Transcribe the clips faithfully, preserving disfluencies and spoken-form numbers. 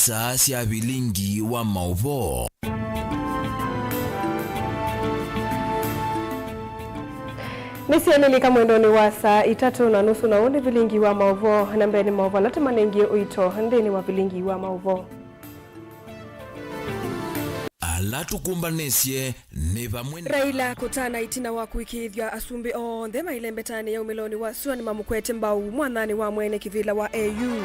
Saa sya vilingi wa maũvoo. Nĩsyaĩlĩlika mwendonĩ wa saa itatũ na nusu, na ũũ nĩ vilingi wa maũvoo. Na mbee nĩ maũvoo ala tũmanengie ũito nthĩnĩ wa vilingi wa maũvoo. Ala tũkũmbanĩsye nĩ vamwe na Raila kũtana ĩtina wa kũĩkĩĩthw'a asumbĩ onthe mailĩ mbetanĩ ya umĩlonĩ wa sua nĩmamũkwete mbau mwathanĩ wa mwene kĩvĩla wa A U.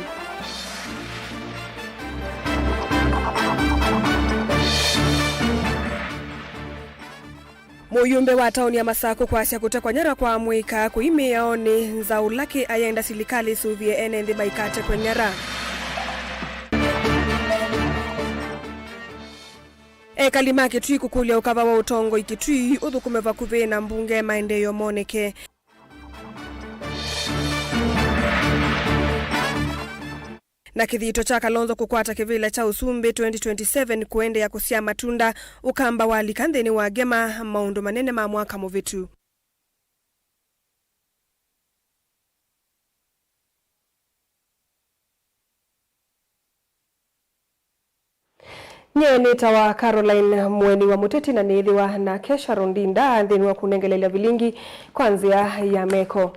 Mũyumbe wa taoni ya Masakũ kwasya kũtekwa nyara kwa amũika kũi mĩaonĩ nzaũ lakĩ ayenda silikalĩ ĩsũvĩe ene nthĩ maikatekwe nyara. Ekali ma Kitui kũkũlya ũkava wa ũtongoi Kitui ũthũkũme vakuvĩ na mbunge maendeeo moneke. Na kĩthito kya Kalonzo kũkwata kĩvĩla kya ũsumbĩ twenty twenty-seven kũendeea kũsyaa matunda, ũkamba walika nthĩnĩ wa ngema, maũndũ manene ma mwaka mũvĩtu. Nyie nĩtawa Caroline Mũeni wa Mũteti, na nĩĩthĩwa nake Sharon Ndinda nthĩnĩ wa kũnengelelya vilingi kwa nzĩa ya meko.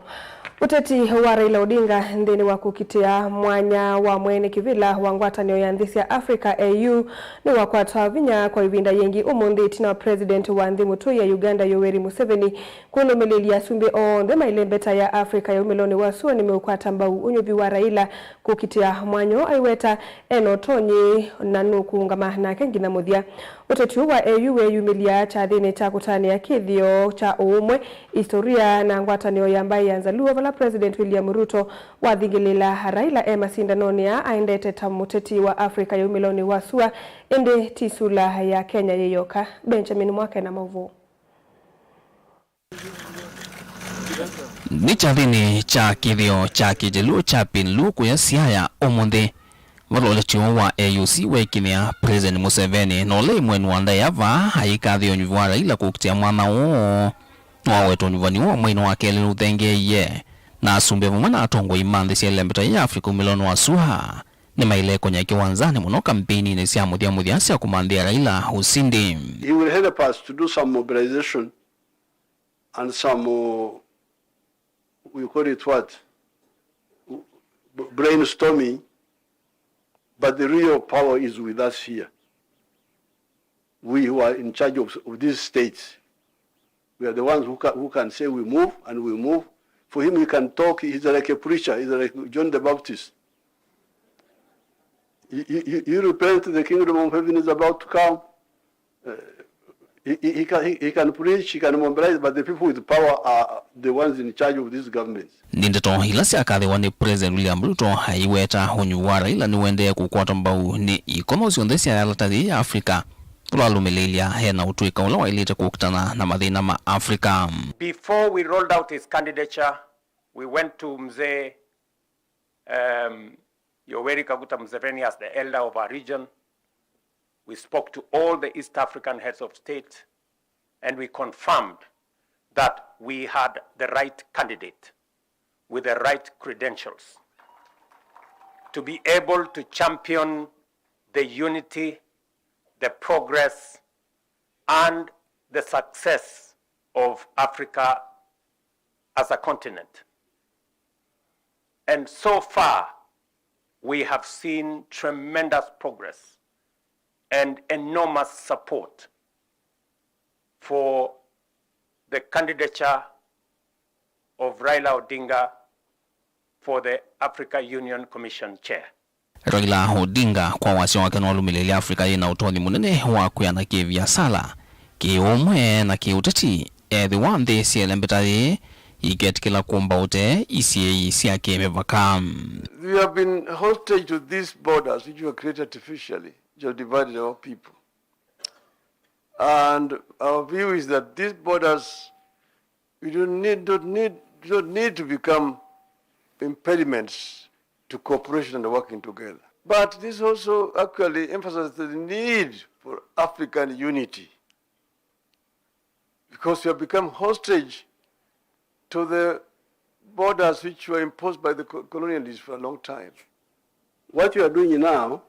Ũteti wa Raila Odinga nthĩnĩ wa kũkitĩa mwanya wa mwene kĩvĩla wa ngwatanĩo ya nthĩ sya Africa, A U, nĩwakwatwa vinya kwa ĩvinda yĩngĩ ũmũnthĩ ĩtina wa President wa nthĩ mũtũi ya Uganda, Yoweri Museveni, kũlũmĩlĩlya asumbĩ onthe mailĩ mbeta ya Africa ya umĩlonĩ wa sua nĩmeũkwata mbau ũnyuvi wa Raila kũkitĩa mwanya ũũ aiweta e na ũtonyi na nũkũũngama nake nginya mũthya. Ũteti ũũ wa A U weeyumĩlya kyathĩnĩ kya kũtanĩa kĩthĩo kya ũũmwe, historia, na ngwatanĩo ya mbaĩ ya Nzaluo, vala President William Ruto wathingĩlĩĩla Raila e masindanonĩ aa aendete ta mũteti wa Africa ya umĩlonĩ wa sua, ĩndĩ ti sula ya Kenya yĩ yoka. Benjamin Mwaka ena maũvoo. Nĩ kyathĩnĩ kya kĩthĩo kya Kĩjaluo kya Pinlu kũya Siaya ũmũnthĩ, vala ũteti ũũ wa A U C weekinyĩa President Museveni, na ũla ĩ mũeni wa ndaĩa vaa, ayĩkathĩa ũnyuvi wa Raila kũkitĩa mwanya ũũ. Nĩwaweta ũnyuvani ũũ mweinĩ wa kelĩ ũthengeeie, na asumbĩ vamwe na atongoi ma nthĩ sya ĩlembeta ya Africa umĩlonĩ wa sua nĩmaĩle kũnya kĩwanzanĩ mũno kampeininĩ sya mũthya mũthya sya kũmanthĩa Raila ũsindi. He will help us to do some mobilization and some, uh, we call it what? B-, brainstorming, but the real power is with us here. We who are in charge of, of these states, we are the ones who can, who can say we move and we move. For him, he can talk, he's like a preacher, he's like John the Baptist. He, he, he, he repent, the kingdom of heaven is about to come. Uh, he, he, he can, he, he can preach, he can mobilize, but the people with power are the ones in charge of these governments. Nĩ ndeto ila syakathĩwa nĩ President William Ruto aiweta ũnyuvi wa Raila nĩũendee kũkwatwa mbau nĩ ikono syonthe sya yalata yĩĩ ya Africa, ũla walũmĩlĩĩlya e na ũtũĩka ũla waĩlĩte kũkitana na mathĩna ma Africa. Before we rolled out his candidature, we went to Mzee, um, Yoweri Kaguta Museveni as the elder of our region. We spoke to all the East African heads of state and we confirmed that we had the right candidate with the right credentials to be able to champion the unity, the progress, and the success of Africa as a continent. And so far, we have seen tremendous progress and enormous support for the candidature of Raila Odinga for the Africa Union Commission chair. Raila Odinga, kwa wasya wake, nĩwalũmĩlĩĩlye Africa yĩ na ũtonyi mũnene wa kwĩana kĩ-viasala, kĩ-ũmwe, na kĩ-ũteti, ethĩwa nthĩ sya ĩlembeta yĩĩ iketĩkĩla kũmba ũtee isyĩĩi sya kĩ-mĩvaka. We have been hostage to these borders which were created artificially, which have divided our people. And our view is that these borders, we don't need, don't need, don't need to become impediments to cooperation and working together. But this also actually emphasizes the need for African unity, because we have become hostage to the borders which were imposed by the co-, colonialists for a long time. What you are doing now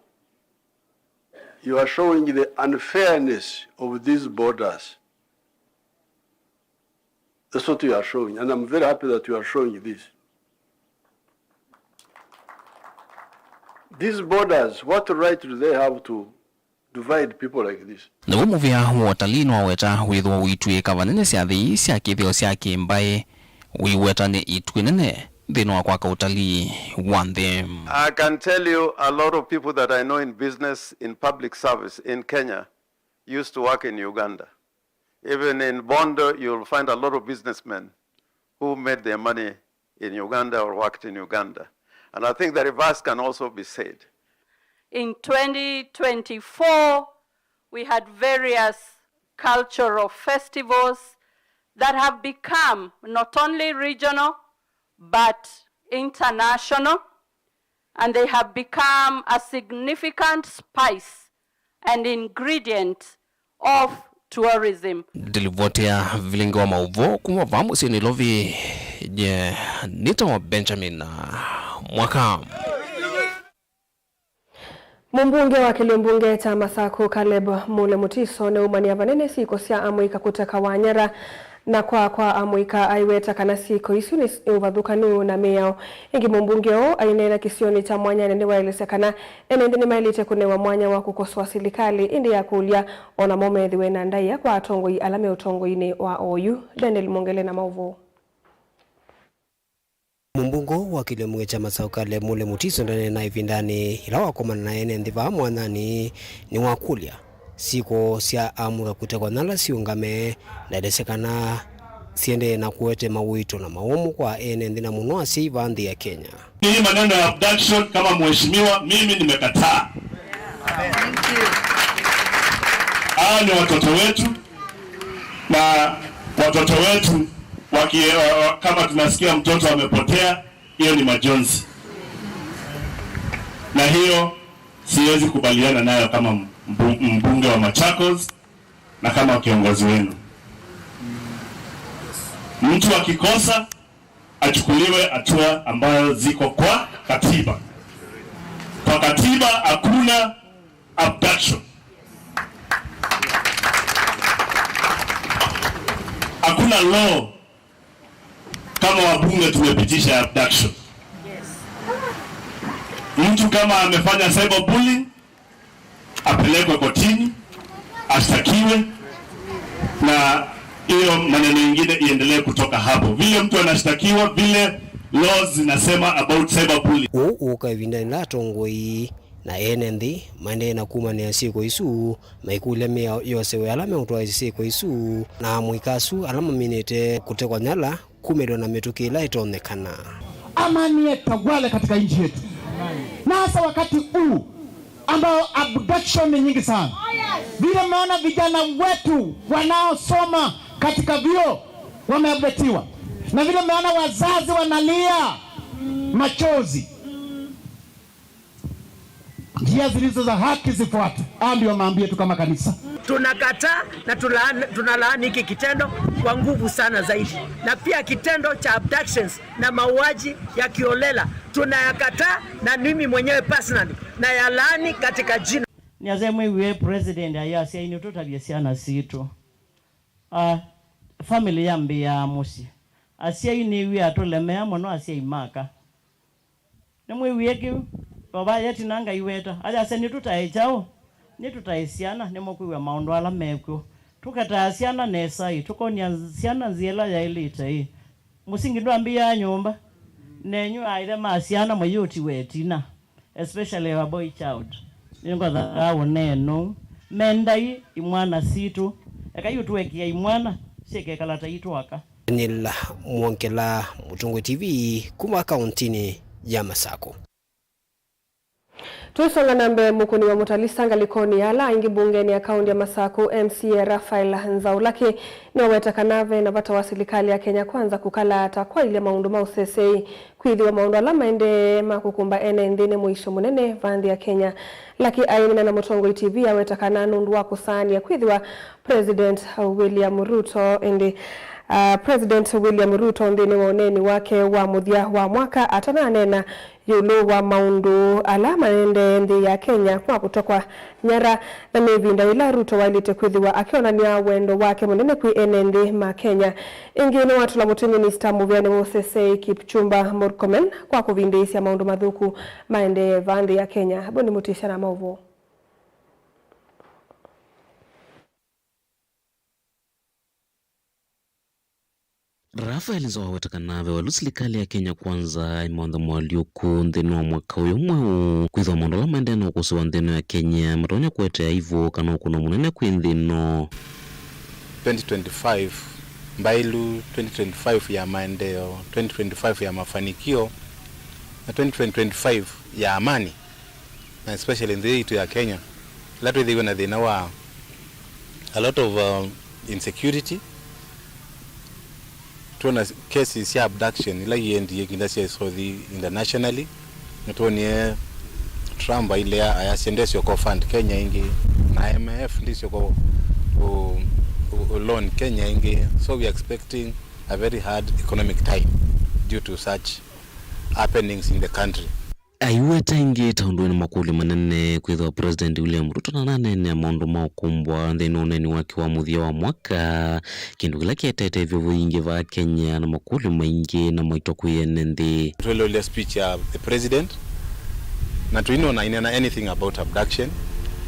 You are showing the unfairness of these borders. That's what you are showing, and I'm very happy that you are showing this. These borders, what right do they have to divide people like this? Naw'o mũvĩa wa ũtalii nĩwaweta wĩthĩwa ũitw'ĩĩka vanene syathi ii sya kĩthĩo sya kĩ-mbaĩ, ũiweta nĩ ituĩ nene nthĩnĩ wa kwaka ũtalii wa nthĩ. I can tell you a lot of people that I know in business, in public service in Kenya used to work in Uganda. Even in Bondo, you'll find a lot of businessmen who made their money in Uganda or worked in Uganda. And I think the reverse can also be said. In twenty twenty-four, we had various cultural festivals that have become not only regional, but international, and they have become a significant spice and ingredient of tourism. Ndilivoti ya vilingi wa maũvoo kuma vaa mũsyĩ Nairobi, nye nĩtawa Benjamin Mwaka. Mũmbunge wa kĩlĩmbunge kya Masaku, Caleb Mule Mutiso, nĩumany'a vanene syĩko sya amũika kũtekawa nyara na kwa kwa amũika aiweta kana syĩko isu nĩ ũvathũkanu na mĩao. Ĩngĩ mũmbunge ũũ aineena kĩsionĩ kya Mwanyanĩ nĩwaelesya kana ene nthĩ nĩmaĩlĩte kũnewa mwanya wa kũkosoa silikalĩ ĩndĩ ya kũlya o namo methĩwe na ndaĩa kwa atongoi ala me ũtongoinĩ wa oyu. Daniel Mongele na maũvoo. Mũmbunge wa kĩlĩmbunge kya Masaku Caleb Mule Mutiso ndaneena ĩvindanĩ yĩla wakomana na ene nthĩ vaa Mwanyanĩ nĩwakũlya syĩko sya amũika kũtekwa nyara siũngame, na aelesya kana siendee na kũete mawĩto na mawũmũ kwa ene nthĩ na mũno asyai vaa nthĩ ya Kenya. Hii maneno ya abduction, kama mheshimiwa, mimi nimekataa. Hawa ni watoto wetu, na watoto wetu waki-, wa-, wa-, kama tunasikia mtoto amepotea, hiyo ni majonzi. Na hiyo siwezi kubaliana nayo kama mbu-, mbunge wa Machakos na kama kiongozi wenu. Mtu akikosa, achukuliwe hatua ambayo ziko kwa katiba. Kwa katiba hakuna abduction. Hakuna law kama wabunge tumepitisha abduction. Mtu kama amefanya cyberbullying, apelekwe kotini, ashtakiwe, na hiyo maneno ingine iendelee kutoka hapo. Vile mtu anashtakiwa, vile laws zinasema about cyberbullying. Ũu ũka ĩvindanĩ la atongoi na ene nthĩ maendee na kumanĩa syĩko isu, maikũlya mĩao yosewe ala meũtwaĩsya syĩko isu, na amũika asu ala maminĩte kũtekwa nyara kumĩlwa na mĩtũkĩ ĩla ĩtonyekana. Amani yatawale katika nchi yetu. Na hasa wakati huu ambao abduction ni nyingi sana. Vile mmeona vijana wetu wanaosoma katika vyuo wameabductiwa. Na vile mmeona wazazi wanalia machozi. Njia zilizo za haki zifuatwe. Haya ndio maombi yetu kama kanisa. Tunakataa na tulaani, tunalaani hiki kitendo kwa nguvu sana zaidi. Na pia kitendo cha abductions na mauaji ya kiholela tunayakataa, na mimi mwenyewe personally nayalaani katika jina. Nĩasya mwĩw'e President ayasya, "Nĩtũtavye syana sitũ." Ah, family yambĩĩaa mũsyĩ. Asyai nĩw'e atũlemea mũno asyai maka. Nĩmwĩwie kĩu? Vava yetina Ngai weta. Ayasya, "Nĩtũtae kyaũ? Nĩtũtae syana, nĩmũkwĩw'a maũndũ ala mekw'o." Tũkataa syana nesa-ĩ, tũkonia syana nzĩa ĩla yaĩlĩte-ĩ. Mũsingi ndwambĩĩaa nyũmba. Nenyu aĩthe ma syana mũyĩũtiwe ĩtina, especially a boy child. Nĩngwatha ũneeno ũũ. Mendai imwana sitũ. Ekai ũtũekea imwana syĩkekala ta itũ aka. Daniel Mwongela, Mũtongoi T V, kuma kauntinĩ ya Masakũ. Tũisonga na mbee, mũkũni wa mũtalisa ngalĩkonĩ ya ala aingĩ mbungenĩ ya kaunti ya Masakũ, M C A Raphael Nzaũ Lucky, nĩwaweta kana ve na vata wa silikalĩ ya Kenya Kwanza kũkala ata kwaĩlya maũndũ ma ũseseĩ, kwĩthĩwa maũndũ ala maendee ma kũkũmba ene nthĩ nĩ mũisyo mũnene vaa nthĩ ya Kenya. Lucky aineena na Mũtongoi T V aweta kana nũndũ wa kũsaanĩa kwĩthĩwa President William Ruto ĩndĩ ah, President William Ruto nthĩnĩ wa ũneeni wake wa mũthya wa mwaka atananeena ĩũlũ wa maũndũ ala maendee nthĩ ya Kenya kwa kũtwekwa nyara, na nĩ ĩvinda yĩla Ruto waĩlĩte kwĩthĩwa akĩonany'a wendo wake mũnene kwĩ ene nthĩ ma Kenya. Ĩngĩ nĩwatũla mũtĩ minista mũvĩanĩ wa ũsesei Kipchumba Murkomen kwa kũvindĩĩsya maũndũ mathũku maendee vaa nthĩ ya Kenya. Boni Mutisya na maũvoo. Raphael Nzoa aweta kana ve waĩlu silikalĩ ya Kenya Kwanza ĩmanthe moalyũku nthĩnĩ wa mwaka ũyũ mweũ, kwĩthĩwa maũndũ ala maendee na ũkũsĩwa nthĩ ĩno ya Kenya matonya kũete aivũ kana ũkũno mũnene kwĩ nthĩ ĩno. Twenty twenty-five mbaĩlu, twenty twenty-five ya maendeleo, twenty twenty-five ya mafanikio, na twenty twenty-five ya amani, na especially nthĩ yitũ ya Kenya, ĩla twĩthĩiwe na thĩna wa a lot of, uh, insecurity. Twona cases sya abduction ila iendie nginya sya isothi internationally. Nĩtwonie Trump ailea ayasya ndesyoka fund Kenya ĩngĩ, na I M F ndisyoka u, u, u loan Kenya ĩngĩ. So we are expecting a very hard economic time due to such happenings in the country. Aiweta ĩngĩ ta ũndũ wĩna makũlyo manene kwĩthĩwa President William Ruto nananeenea maũndũ ma ũkũmbwa nthĩnĩ wa ũneeni wake wa mũthya wa mwaka, kĩndũ kĩla kĩetete vyũ vingĩ vaa Kenya na makũlyo maingĩ na maitwa kwĩ ene nthĩ. Twĩlolya speech ya the president, na tũinona inena anything about abduction.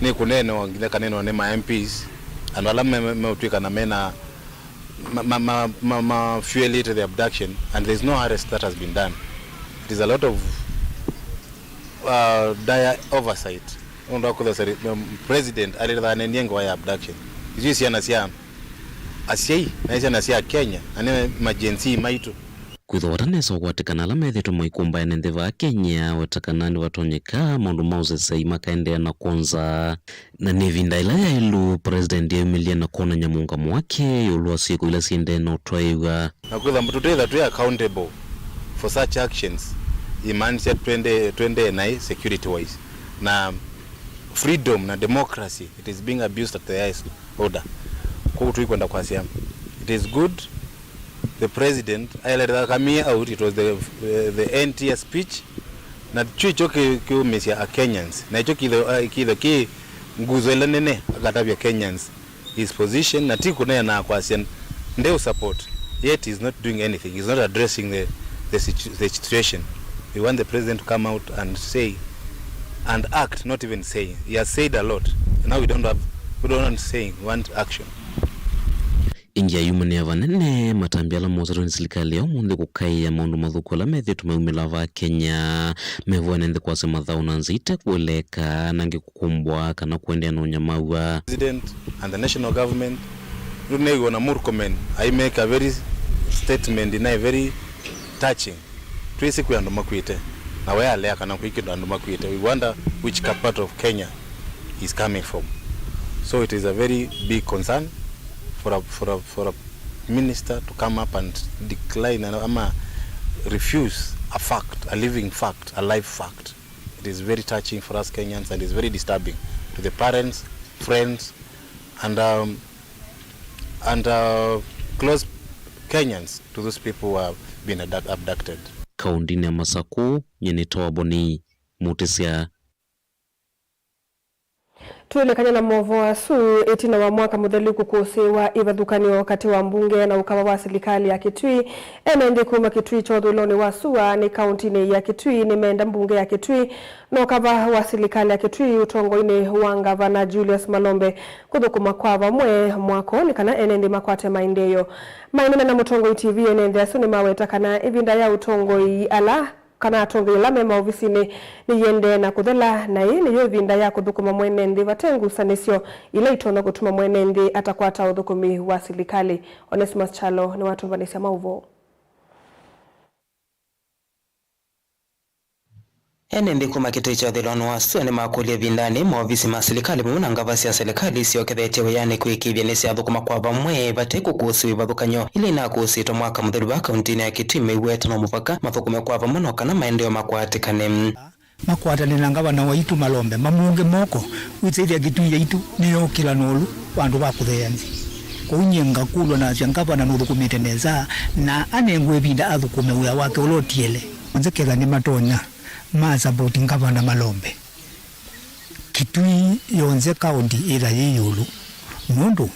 Nĩ kũneenewa nginya kanenwa nĩ ma M Ps, andũ ala me, me, meũtw'ĩkana mena ma, ma, ma, ma, ma fuelĩte the abduction, and there's no arrest that has been done. It is a lot of, uh, dire oversight. Nũndũ wa kũtha seri-, um, president alĩthanenie ngewa ya abduction. Isu syana sya asyai, na syana sya Kenya, na nĩ ma Gen Z maitũ. Kwĩthwa vata nesa ũkwatĩkana ala methĩĩtwe maikũmbaene nthĩ vaa Kenya, weta kana nĩvatonyeka maũndũ ma ũsesei makaendeea na kwonza. Na nĩ ĩvinda ĩla yaĩlu President eyumĩlye na kwonany'a mũũngamo wake ĩũlũ wa syĩko ila syĩendee na ũtwaĩw'a. Na kwĩthwa tũtĩtha twĩ accountable for such actions, imaanisha twende, twendee naĩ security wise. Na freedom na democracy, it is being abused at the highest order. Kwoou tũikwenda kwasya, it is good the president aelekeza Kamie out, it was the, the, the end year speech, na kyu ikyo ki-, kiumĩsya a Kenyans, na ikyo kitho, uh, kitho ki nguzo ĩla nene akatavya Kenyans his position, na ti kũneena kwasya ndeũ support, yet he's not doing anything, he's not addressing the, the, situ-, the situation. We want the president to come out and say and act, not even saying. He has said a lot. Now we don't have, we don't want saying, we want action. Ĩngĩ ayumanĩa vanene matambya ala mosetwe nĩ silikalĩ ya ũmũnthĩ kũkaĩa maũndũ mathũku ala methĩĩtwe maumĩla vaa Kenya, mevoya nthĩ kwasya mathaũ na nzĩ ite kũeleeka, na angĩ kũkũmbwa kana kũendeea na ũnyamaw'a. President and the national government, nĩw'o neew'a Murkomen ai make a very statement ĩnaĩ very touching. Twĩsĩ kwĩ andũ makw'ĩte, na we alea kana kwĩ kĩndũ andũ makw'ĩte. We wonder which ca-, part of Kenya he's coming from. So it is a very big concern for a, for a, for a minister to come up and decline ama refuse a fact, a living fact, a live fact. It is very touching for us Kenyans and is very disturbing to the parents, friends, and, um, and, uh, close Kenyans to those people who have been abduct-, abducted. Kaũntĩnĩ ya Masakũ, nyie nĩtawa Boni Mutisya. Twĩlekany'a na maũvoo asu, ĩtina wa mwaka mũthelu kũkũsĩĩwa ĩvathũkany'o katĩ wa mbunge na ũkava wa silikalĩ ya Kitui, ene nthĩ kuma Kitui kya ũthũĩlonĩ wa sua nĩ kaũntĩnĩ ya Kitui nĩmeenda mbunge ya Kitui na ũkava wa silikalĩ ya Kitui ũtongoinĩ wa ngavana Julius Malombe kũthũkũma kwa vamwe mwako nĩ kana ene nthĩ makwate maendeeo. Maineena na Mũtongoi T V, ene nthĩ asu nĩmaweta kana ĩvinda ya ũtongoi ala kana atongoi ala me maovisinĩ nĩyĩendee na kũthela, na ĩĩ nĩyo ĩvinda ya kũthũkũma mwene nthĩ vate ngusanĩsyo ila itonya kũtuma mwene nthĩ atakwata ũthũkũmi wa silikalĩ. Onesmus Kyalo nĩwatũmbanĩsya maũvoo. Ene nthĩ kuma kĩtĩ kya ũthũĩlonĩ wa sua nĩmakũlya ĩvindanĩ maovisi ma silikalĩ vamwe na ngava sya silikalĩ isyokethetye wĩanĩ kũĩkĩĩthya nĩsyathũkũma kwa vamwe vate kũkũsĩwa ĩvathũkany'o ila inakũsĩtwe mwaka mũthelu vaa kaũntĩnĩ ya Kitui, meweta no mũvaka mathũkũme kwa vamwe no kana maendeeo makwatĩkane. Makwatanĩe na ngavana waitũ Malombe, mamũnge moko, wĩsĩthya Kitui yaitũ nĩyookĩla na ũlũ vandũ va kũtheea nzĩ. Kwoou nyie ngakũlw'a nasya, ngavana nũthũkũmĩte nesa, na anengwe ĩvinda athũkũme wĩa wake ũla ũtiele. Onse ketha nĩmatonya ma support ngavana Malombe, Kitui yonthe kaũnti ĩtha yĩ ĩũlũ, nũndũ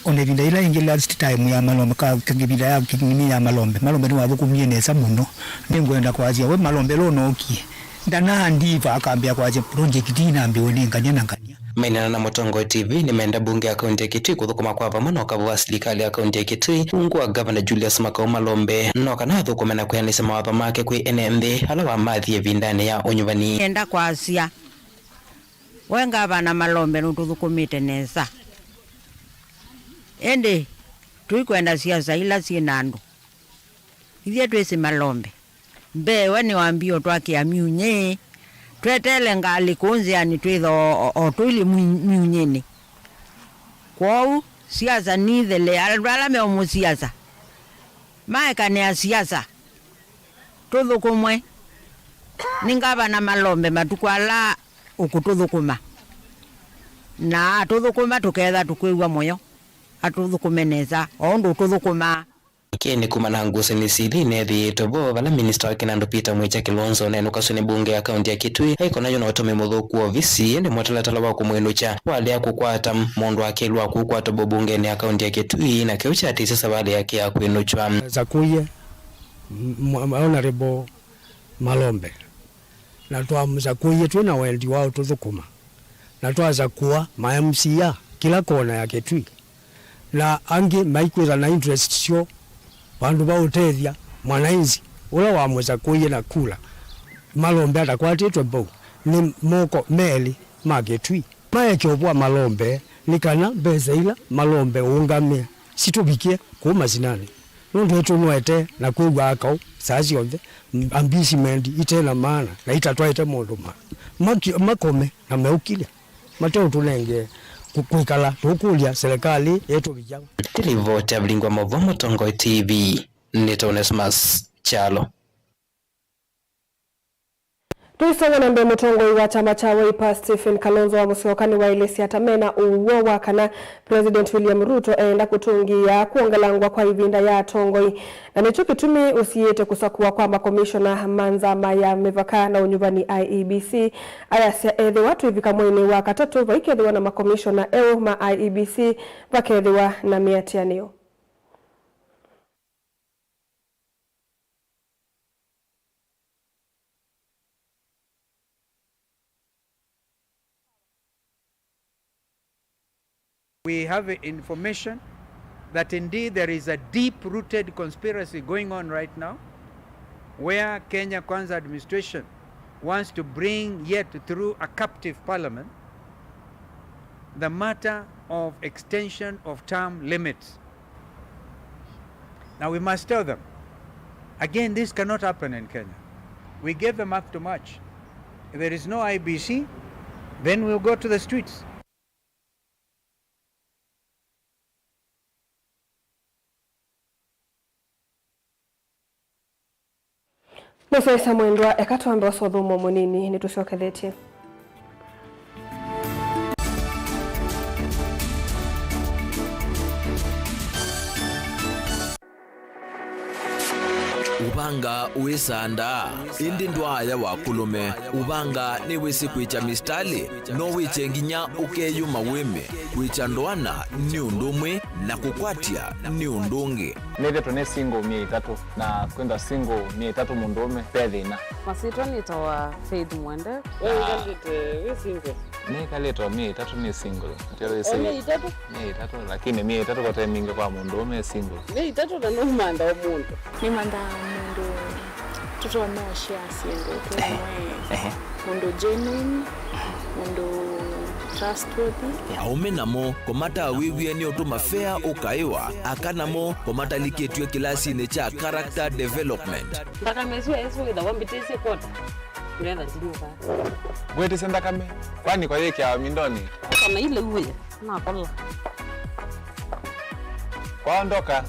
ona ĩvinda yĩla ĩngĩ last time ya Malombe, ka, ka ĩvinda ya kĩng'ini ya Malombe, Malombe nĩwathũkũmie nesa mũno. Nĩngwenda kwasya we Malombe ũla ũnookie, ndanaandiva akambĩa kwasya project ii inambĩwe nĩ ngania na ngania. Maineena na Mũtongoi T V, nĩmenda mbunge ya kaũnti ya Kitui kũthũkũma kwa vamwe na ũkavũ wa silikalĩ ya kaũnti ya Kitui, ungu wa Ngavana Julius Makau Malombe, no kana athũkũme na kwĩanĩsya mawatho make kwĩ ene nthĩ ala wamathie ĩvindanĩ ya ũnyuvani. Nĩenda kwasya, we Ngavana Malombe nũtũthũkũmĩte nesa. Ĩndĩ tũikwenda siasa ila syĩ na andũ. Ithyĩ twĩsĩ Malombe. Mbee we nĩwambie ũtwakĩa myunyĩ, tweteele ngalĩ kũu nzĩanĩ twĩthwa o, o, o tũilye myu-, myunyĩnĩ. Kwoou, siasa nithele, andũ ala meũmũsiasa, maekanĩa siasa, tũthũkũmwe nĩ Ngavana Malombe matukũ ala ũkũtũthũkũma. Na atũthũkũma tũketha tũkwĩw'a mũyo, atũthũkũme nesa, o ũndũ ũtũthũkũmaa. Kĩĩ nĩ kuma na ngusanĩsyo ithi ineethĩĩtwe vo, vala minista wa kĩnandũ Peter Mwĩkya Kilonzo ũnenũkasw'a nĩ mbunge ya kaũnti ya Kitui aikonany'a na ũtũmĩi mũthũku wa ovisi, ĩndĩ mũtalatala wa kũmwĩnũkya walea kũkwata mũndũ wa kelĩ wa kũkwatwa vo mbungenĩ ya kaũnti ya Kitui, na kĩu kyatĩsye savalĩ yake ya kwĩnũkw'a. Twasakũie m-, m-, Honorable Malombe, na twamũsakũie twĩ na wendi wa ũtũthũkũma, na twasakũa ma M C A kĩla kona ya Kitui. Na angĩ maikwĩtha na interest syoo vandũ va ũtethya mwananchi ũla wamũsakũie na kula. Malombe atakwatĩtwe vau nĩ moko melĩ ma Kitui. Maeke ũvwa Malombe nĩ kana mbesa ila Malombe ũũngamĩa sitũvikĩe kũu masinanĩ. Nũndũ ĩtũnwete na kwĩw'aa kaũ saa syonthe, m-, ambisiment ite na maana na itatwaĩte maũndũ ma. Maki-, makome na meũkilya. Mateũtũnenge kũ-, kwĩkala tũkũlya silikalĩ ĩtũvikya va. Nĩ livoti ya Vilingwa Maũvoo, Mũtongoi T V, nĩtawa Onesmus Kyalo. Tũisonga na mbee, mũtongoi wa kyama kya Wiper Stephen Kalonzo wa Musyoka nĩwaelesya ata mena ũw'o wa kana President William Ruto eenda kũtũngĩĩa kwongelangwa kwa ĩvinda ya atongoi, na nĩkyo kĩtumi ũsiĩĩte kũsakũwa kwa makomishona ma nzama ya mĩvaka na ũnyuvani, I E B C. Ayasya ethĩwa twĩvika mweinĩ wa katatũ vaikethĩwa na makomishona eũ ma I E B C, vakethĩwa na mĩatĩanĩo. We have information that indeed there is a deep-rooted conspiracy going on right now, where Kenya Kwanza administration wants to bring yet through a captive parliament the matter of extension of term limits. Now we must tell them, again, this cannot happen in Kenya. We gave them up to March. If there is no I E B C, then we'll go to the streets. Mũsyaĩĩsya mwendwa, eka twambe ũsũthũmũo mũnini, nĩtũsyokethetye. Ũvanga wĩsaa ndaa, ĩndĩ ndwaaya wa kũlũme. Ũvanga nĩwĩsĩ kwĩkya mĩsitalĩ, no wĩkye nginya ũkeyũma wĩme. Kwĩkya ndoana nĩ ũndũ ũmwe na kũkwatya nĩ ũndũ ũngĩ. Nĩthĩtwe nĩ single myei ĩtatũ, na kwĩthwa single myei ĩtatũ mũndũũme ve thĩna. Masyĩtwa nĩtawa Faith Mwende. We wĩkalĩte wĩ single? Nĩkalĩte o myei ĩtatũ nĩ single. Ndio wĩsĩ. O myei ĩtatũ? Myei ĩtatũ, lakini myei ĩtatũ kote mingĩ kwa mũndũũme e single. Myei ĩtatũ na nũmantha o mũndũ. Nĩmanthaa mũndũ tũtonya ũshare syĩndũ twĩ hamwe. Ehe. Mũndũ genuine, mũndũ trustworthy. Aũme namo kũmatawĩw'e nĩ ũtũma fea ũkaĩwa, aka namo kũmatalikĩtw'e kĩlasinĩ kya character development. Nthakame ĩsu yaĩsĩ wĩthawa mbĩtĩsye kwota, ngetha ndinyuka. Ngwĩtĩsya nthakame, kwani kwa yĩkĩawa mindonĩ? Kana ile uwe, nakola. Kwaondoka,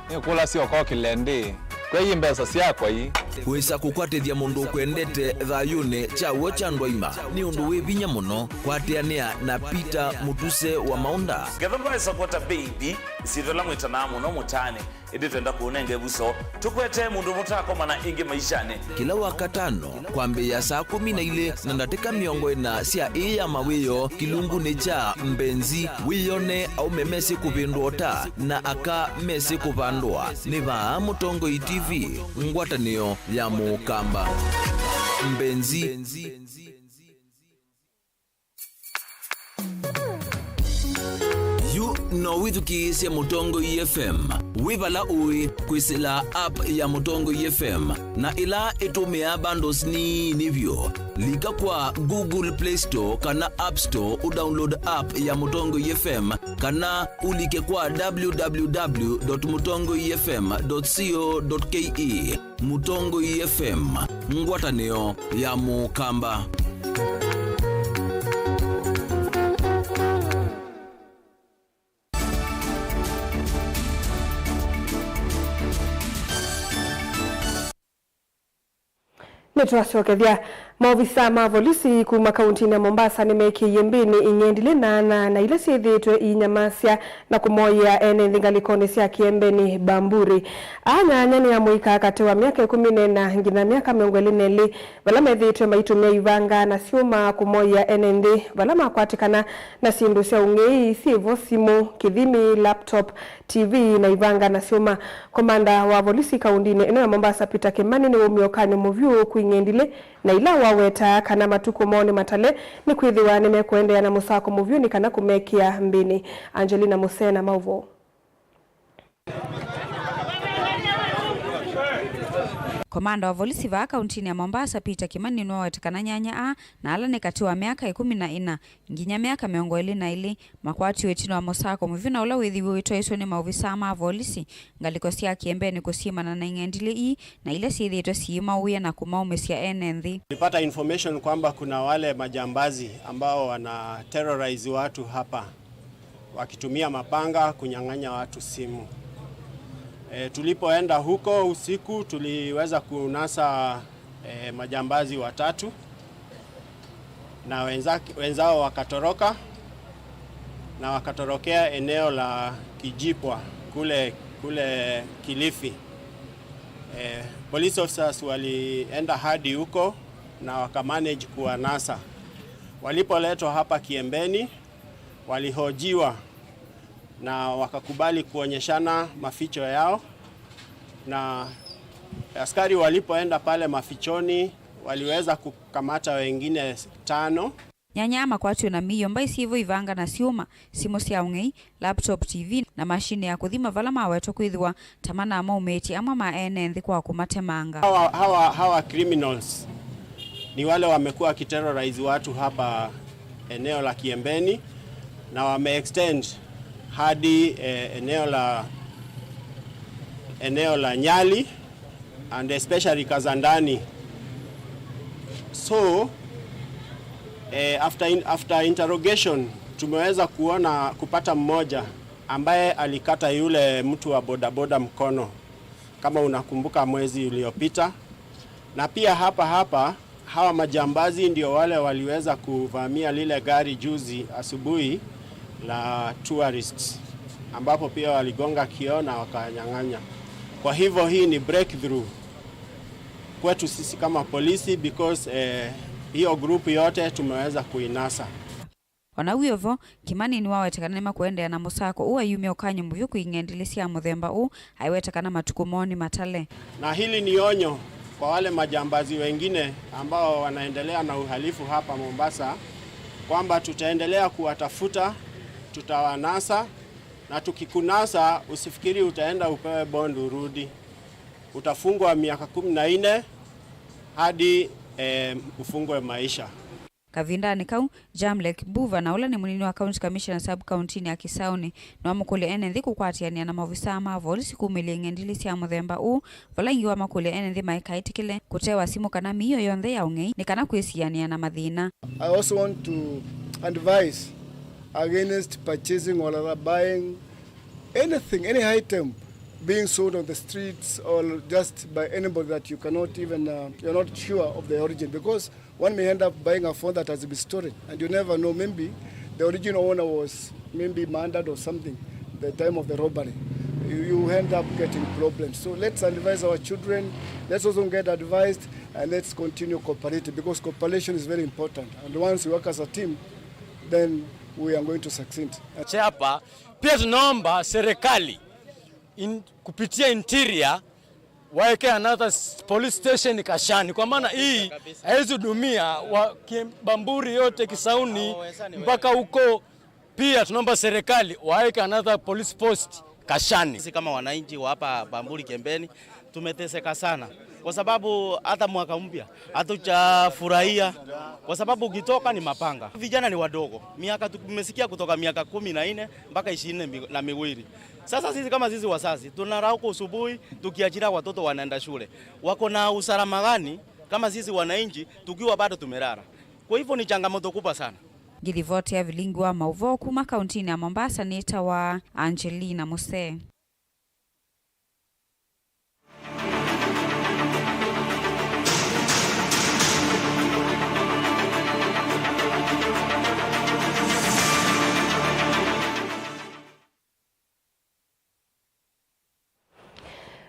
nĩkũlasya ũkokĩle ndĩ. Kwei mbesa syakwa ii. Kwĩsa kũkwatĩthya mũndũ ũkwendete thayũnĩ kya w'o kya andũ aima nĩ ũndũ wĩ vinya mũno. Kwatĩanĩa na Peter Mũtuse wa Maũnda. Kethwa ndwaĩsa kwata mbeithi, ĩsyĩtwa ĩla mwĩtanaa mũno mũtaanĩ, ĩndĩ twenda kũũnenga ĩvuso, tũkwetee mũndũ mũtaakomana ĩngĩ maishanĩ. Kĩla Wakatano, kwambĩĩa saa kũmi na ilĩ na ndatĩka mĩongo ĩna sya ĩĩ ya mawĩoo kĩlungunĩ kya Mbenzi, wĩyone aũme mesĩ kũvĩndũa ũta na aka mesĩ kũvandũa. Nĩ vaa Mũtongoi T V, ngwatanĩo ya Mũkamba. Mbenzi. Yu no wĩthukĩĩsye Mũtongoi F M wĩ vala ũĩ kwĩsĩla app ya Mũtongoi F M, na ĩla ĩtũmĩaa bundles nini vyũ. Lika kwa Google Play Store kana App Store ũdownload app ya Mũtongoi F M, kana ũlike kwa w w w dot mũtongoi f m dot co dot k e. Mũtongoi F M, ngwatanĩo ya Mũkamba. Nĩtwasyokethya. Maovisaa ma volisi kuma kauntinĩ ya Mombasa nĩmekĩie mbĩnĩ ing'endilĩ nyaanya na ila syĩthĩĩtwe iinyamasya na kũmoyea ene nthĩ ngalĩkonĩ sya Kiembeni, Bamburi. Aa nyaanya nĩ amũika katĩ wa myaka ĩkũmi na ĩna nginya myaka mĩongo ĩlĩ na ĩlĩ, vala methĩĩtwe maitũmĩa ivanga na syũma kũmoyea ene nthĩ vala makwatĩkana na syĩndũ sya ũng'ei syĩvo, simũ, kĩthimi, laptop, T V na ivanga na syũma. Komanda wa volisi kaundinĩ ĩno ya Mombasa, Peter Kimani, nĩwaumie ũkany'o mũvyũ kwĩ ing'endilĩ na ila wawetaa kana matukũ moo nĩ matale, nĩkwĩthĩwa nĩmekũendeea na mũsako mũvyũ nĩ kana kũmekĩa mbĩnĩ. Angelina Musena, maũvoo. Komanda wa volisi vaa kauntinĩ ya Mombasa, Peter Kimani, nĩwawete kana nyaanya aa, na ala nĩ katĩ wa myaka ĩkũmi na ĩna nginya myaka mĩongo ĩlĩ na ĩlĩ, makwatiwe ĩtina wa mũsako mũvyũ na ũla wĩthĩiwe wĩtwaĩtwe nĩ maovisaa ma volisi ngalĩko sya Kiembeni kũsyĩmana na ing'endilĩ ii na ila syĩthĩĩtwe siimauĩa na kũmaumĩsya ene nthĩ. Tulipata information kwamba kuna wale majambazi ambao wana terrorize watu hapa wakitumia mapanga kunyang'anya watu simu. E, tulipoenda huko usiku, tuliweza kunasa, e, majambazi watatu na wenza-, wenzao wakatoroka na wakatorokea eneo la Kijipwa kule, kule Kilifi. E, police officers walienda hadi huko na wakamanage kuwanasa. Walipoletwa hapa Kiembeni, walihojiwa na wakakubali kuonyeshana maficho yao, na askari walipoenda pale mafichoni, waliweza kukamata wengine tano. Nyaanya aa makwatiwe na miio mbaĩ syĩvo, ivanga na syũma, simũ sya ũng'ei, laptop, T V, na mashini ya kũthima vala mawetwa kwĩthĩwa ta manamaumĩtye amwe ma ene nthĩ kwa kũmatemanga. Hawa, hawa, hawa criminals ni wale wamekuwa wakiterrorize watu hapa eneo la Kiembeni na wameextend hadi, eh, eneo la, eneo la Nyali and especially Kazandani. So, eh, after in-, after interrogation tumeweza kuona, kupata mmoja ambaye alikata yule mtu wa bodaboda mkono, kama unakumbuka mwezi uliopita. Na pia hapa hapa, hawa majambazi ndio wale waliweza kuvamia lile gari juzi asubuhi la tourists, ambapo pia waligonga kioo na wakanyang'anya. Kwa hivyo hii ni breakthrough kwetu sisi kama polisi because, eh, hiyo group yote tumeweza kuinasa. O na wĩ o vo, Kimani nĩwawete kana nĩmakũendeea na mũsako ũũ ayumya ũkany'o mũvyũ kwĩ ing'endilĩ sya mũthemba ũũ, aiweta kana matukũ moo nĩ matale. Na hili ni onyo kwa wale majambazi wengine ambao wanaendelea na uhalifu hapa Mombasa, kwamba tutaendelea kuwatafuta, tutawanasa, na tukikunasa, usifikiri utaenda upewe bond urudi. Utafungwa miaka kumi na nne hadi, eh, ufungwe maisha. Kavindanĩ kau, Jamlek Buva, na ũla nĩ mũnini wa County Commissioner sub-county-nĩ ya Kisauni, nĩwamũkũlya ene nthĩ kũkwatĩanĩa na maovisaa ma volisi kumĩlya ing'endilĩ sya mũthemba ũũ, vala ĩngĩ wamakũlya ene nthĩ maikaĩtĩkĩle kũtewa simũ kana mĩio yonthe ya ũng'ei nĩ kana kwĩsianĩa na mathĩna. I also want to advise against purchasing or rather buying anything, any item being sold on the streets or just by anybody that you cannot even, uh, you're not sure of the origin, because one may end up buying a phone that has been stolen, and you never know, maybe the original owner was maybe murdered or something the time of the robbery. You, you end up getting problems. So let's advise our children, let's also get advised, and let's continue cooperating, because cooperation is very important, and once we work as a team, then we are going to succeed. Hapa pia tunaomba serikali in, kupitia interior waeke another s- police station Kashani, kwa maana hii haiwezi hudumia wa Bamburi yote, Kisauni mpaka huko. Pia tunaomba serikali waeke another police post Kashani. Sisi kama wananchi wa hapa Bamburi Kembeni tumeteseka sana, kwa sababu hata mwaka mpya hatujafurahia, kwa sababu ukitoka ni mapanga. Vijana ni wadogo, miaka tumesikia kutoka miaka kumi na nne mpaka ishirini na miwili. Sasa sisi kama sisi wazazi tunarauka asubuhi tukiachilia watoto wanaenda shule. Wako na usalama gani kama sisi wananchi tukiwa bado tumelala? Kwa hivyo ni changamoto kubwa sana. Ngĩlivoti ya vilingi wa maũvoo kuma kauntinĩ ya Mombasa nĩtawa Angelina Musee.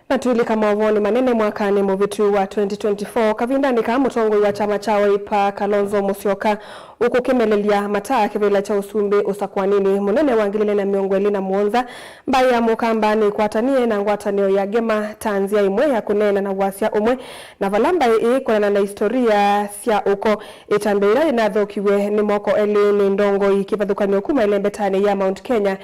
Na twĩlika maũvoonĩ manene mwakanĩ mũvĩtu wa twenty twenty-four, kavindanĩ kaa mũtongoi wa kyama kya Wiper, Kalonzo Musyoka, ũkũkĩmelelya mataa kĩvĩla kya ũsumbĩ ũsakũaninĩ mũnene wa ngili ilĩ na mĩongo ĩlĩ na mũonza, mbaĩ ya Mũkamba nĩkwatanie na ngwatanĩo ya Ngema ta nzĩa ĩmwe ya kũneena na wasya ũmwe, na vala mbaĩ ĩĩ kwonana na istoria sya ũko, ĩtambya yĩla yĩnathũkiw'e nĩ moko elĩ nĩ ndongoi kĩvathũkany'o kuma ĩlembetanĩ ya Mount Kenya.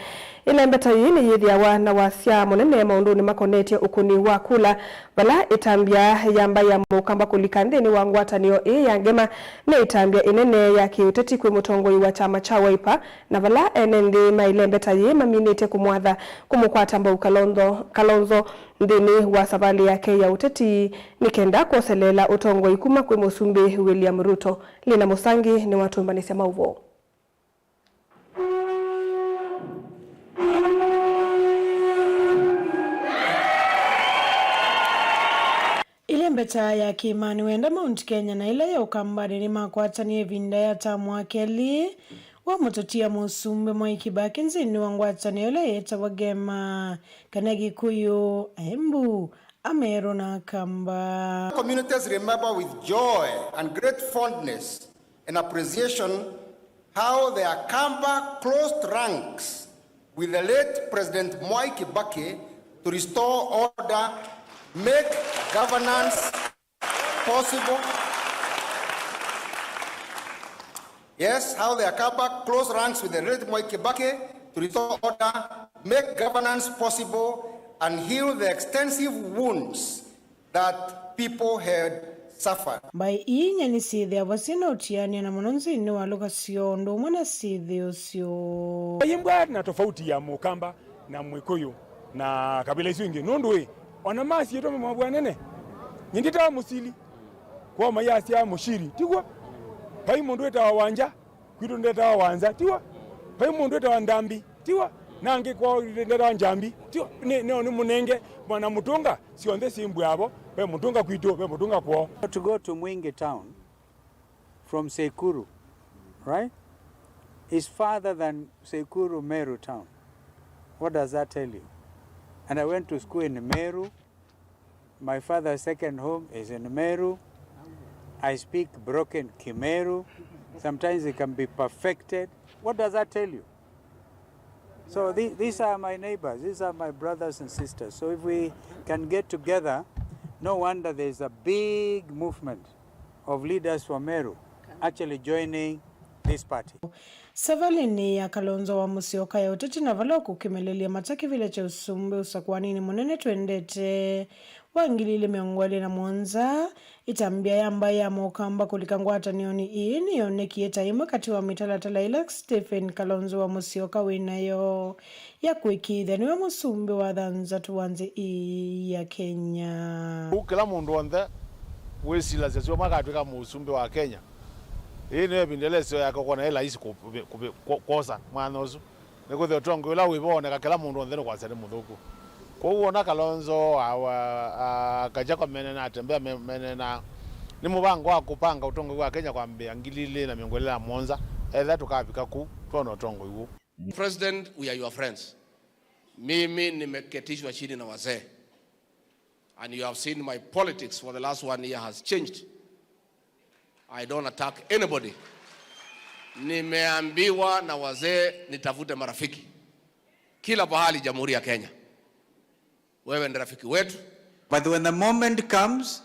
Ĩlembeta yĩĩ nĩyĩthĩawa na wasya mũnene maũndũnĩ makonetye ũkũni wa kula, vala ĩtambya ya mbaĩ ya Mũkamba kũlika nthĩnĩ wa ngwatanĩo ĩĩ ya Ngema nĩ ĩtambya ĩnene ya kĩũteti kwĩ mũtongoi wa kyama kya Wiper, na vala ene nthĩ ma ĩlembeta yĩĩ maminĩte kũmwatha kũmũkwata mbau Kalonzo, Kalonzo nthĩnĩ wa savalĩ yake ya ũteti nĩ kenda kwoseleela ũtongoi kuma kwĩ Mũsumbĩ William Ruto. Lina Mũsangi nĩwatũmbanĩsya maũvoo. Ĩlembeta ya kĩĩmanĩ wenda Mount Kenya na ĩla ya Ũkambanĩ nĩmakwatanie ĩvinda ya tamu wa kelĩ wa mũtũtia Mũsumbĩ Mwai Kibaki nthĩnĩ wa ngwatanĩo ĩla yĩtawa Ngema, kana Gĩkũyũ, Aembu, Ameru na Akamba. Communities remember with joy and great fondness and appreciation how the Akamba closed ranks with the late President Mwai Kibaki to restore order, make governance possible. Yes, how the Akamba closed ranks with the late Mwai Kibaki to restore order, make governance possible, and heal the extensive wounds that people had suffered. Mbaĩ ii inya nĩsyĩthĩawa syĩ na ũtianĩo na mũno nthĩnĩ wa lũka syoo ũndũ ũmwe na syĩthĩo syoo. Mbaĩ mbwa na tofauti ya Mũkamba na Mwĩkũyũ na kabila isu ingĩ, nũndũ ĩ, ona masyĩtwa me mavw'anene. Nyie ndĩtawa Mũsili, kwoo mayasya Mũshiri, tiw'o? Vai mũndũ wĩtawa Wanja, kwitũ ndetawa Wanza, tiw'o? Vai mũndũ wĩtawa Ndambi, tiw'o? Na angĩ kwoo ndetawa Njambi, tiw'o? Nĩ, nĩ, nĩ mũnenge, mwana mũtũnga, syonthe syĩ mbw'avo, ve mũtũnga kwitũ, ve mũtũnga kwoo. To go to Mwingi town from Sekuru, right, is farther than Sekuru Meru town. What does that tell you? And I went to school in Meru. My father's second home is in Meru. I speak broken Kimeru. Sometimes it can be perfected. What does that tell you? So the-, these are my neighbors, these are my brothers and sisters. So if we can get together, no wonder there's a big movement of leaders from Meru actually joining this party. Savalĩnĩ ya Kalonzo wa Mũsyoka ya ũteti na vala ũkũkĩmelelya mata kĩvĩla kya ũsumbĩ ũsakũaninĩ mũnene twendete wa ngili ilĩ mĩongo ĩlĩ na mũonza, ĩtambya ya mbaĩ ya Mũkamba kũlika ngwatanĩonĩ ĩĩ nĩyonekie ta ĩmwe katĩ wa mĩtalatala ĩla Stephen Kalonzo wa Mũsyoka wĩ nayo ya kũĩkĩĩthya nĩwe mũsumbĩ wa thanthatũ wa nthĩ ĩĩ ya Kenya. Ũu kĩla mũndũ onthe wĩsilasya syo makatw'ĩka mũsumbĩ wa Kenya. Ĩĩ nĩyo ĩvinda ĩla ĩseo yake ũkwona ĩ laisi kũ-, kũ-, kũ-, kwosa mwanya ũsu. Nĩkwĩthĩwa ũtongoi ũla wĩvo woneka kĩla mũndũ onthe nũkwasya nĩ mũthũku. Kwoou wona Kalonzo, a, a, a, Gachagua mene na Tembea me, mene na, nĩ mũvango wa kũpanga ũtongoi wa Kenya kwambĩĩa ngili ilĩ na mĩongo ĩlĩ na mũonza, ethĩa tũkavika ku twona ũtongoi ũũ. President, we are your friends. Mimi nimeketishwa chini na wazee. And you have seen my politics for the last one year has changed. I don't attack anybody. Nimeambiwa na wazee nitafute marafiki kila pahali Jamhuri ya Kenya. Wewe ni rafiki wetu. But when the moment comes,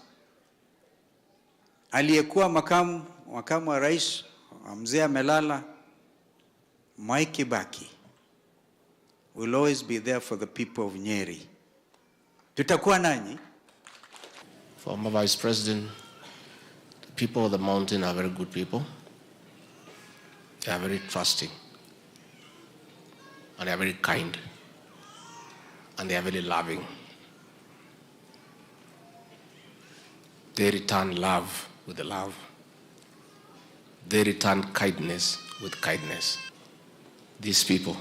aliyekuwa makamu, makamu wa rais wa mzee amelala, Mwai Kibaki will always be there for the people of Nyeri. Tutakuwa nanyi. Former Vice President, the people of the mountain are very good people. They are very trusting. And they are very kind. And they are very loving. They return love with love. They return kindness with kindness. These people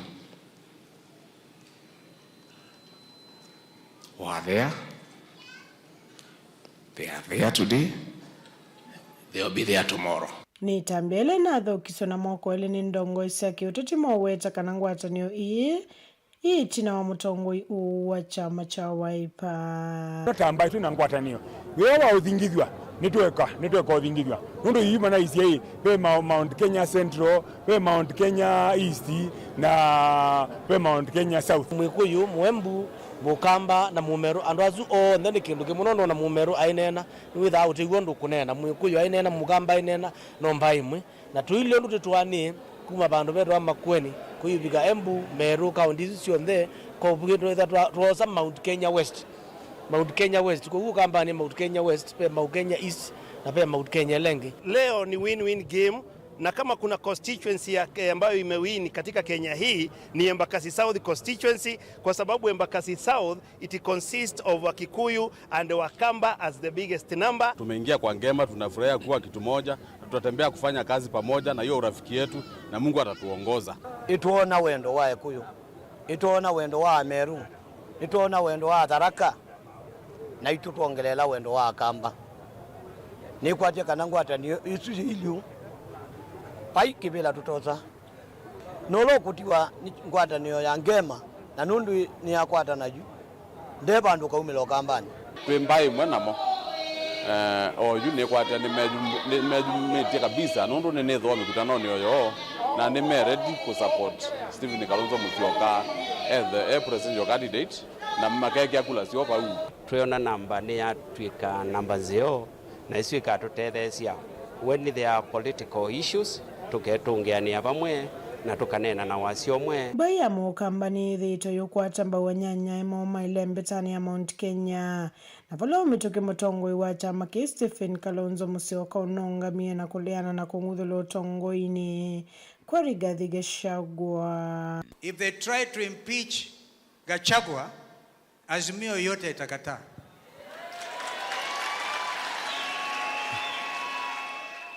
were there. They are there today. They will be there tomorrow. Nĩ ĩtambya ĩla ĩnathokiswe na moko elĩ nĩ ndongoi sya kĩũteti moweta kana ngwatanĩo ii ĩ ĩtina wa mũtongoi ũũ wa kyama kya Wiper. Twatamba twĩ na ngwatanĩo. Wĩa wa ũthingithw'a, nĩtweka, nĩtweka ũthingithw'a. Nũndũ yu manaisye ĩ, ve Ma-, Mount Kenya Central, ve Mount Kenya East, na ve Mount Kenya South. Mwĩkũyũ, Mũembu, Mũkamba, na Mũmerũ, andũ asu onthe nĩ kĩndũ kĩmwe, nũndũ ona Mũmerũ aineena, nĩwĩthaa ũtew'a ũndũ ũkũneena. Mwĩkũyũ aineena, Mũkamba aineena, no mbaĩ ĩmwe. Na tũilye ũndũ tũtwaanĩe kuma vandũ vetwa Makueni kũyũvika Embu, Meru, kaũnti isu syonthe, kwa ũvukĩ twĩtha twa-, twoosa Mount Kenya West. Mount Kenya West. Kwoou Ũkambanĩ Mount Kenya West, ve Mount Kenya East, na ve Mount Kenya ĩla ĩngĩ. Leo ni win-win game, na kama kuna constituency ya, eh, ambayo imewin katika Kenya hii ni Embakasi South constituency, kwa sababu Embakasi South, it consists of Wakikuyu and Wakamba as the biggest number. Tumeingia kwa Ngema, tunafurahia kuwa kitu moja, na tutatembea kufanya kazi pamoja na hiyo urafiki yetu, na Mungu atatuongoza. Nĩtwoona wendo wa Ekũyũ, nĩtwoona wendo wa Ameru, nĩtwoona wendo wa Atharaka, naitũ twongeleela wendo wa Akamba. Nĩkwatya kana ngwatanĩo isu yĩ iliu, vai kĩvĩla tũtosa. Nũla ũkũtiwa nĩ ngwatanĩo ya Ngema, na nũndũ nĩyakwatana yu, nde vandũ ũkaumĩla Ũkambanĩ. Twĩ mbaĩ ĩmwe namo. Eh, oyu nĩkwatĩa nĩmeyu-, nĩmeyumĩtye kabisa, nũndũ nĩnĩthĩawa mĩkutanonĩ oyo, na nĩme ready kũ support Stephen Kalonzo Musyoka as the, eh, presidential candidate, na makekĩa kula syoo vau. Twĩona namba nĩyatw'ĩka namba nzeo, na ĩsu ĩkatũtetheesya when there are political issues, tũketũngĩanĩa vamwe na tũkaneena na wasya ũmwe. Mbaĩ ya Mũkamba nĩyĩthĩĩtwe yũkwata mbau anyanyae moo ma ĩlembetanĩ ya Mount Kenya, na vala ũmĩtũkĩ mũtongoi wa kyama kĩĩ Stephen Kalonzo Musyoka ũnũngamie na kũleana na kũng'uthũlwa ũtongoinĩ kwa Rigathi Gachagua. If they try to impeach Gachagua, Azimio yote itakataa.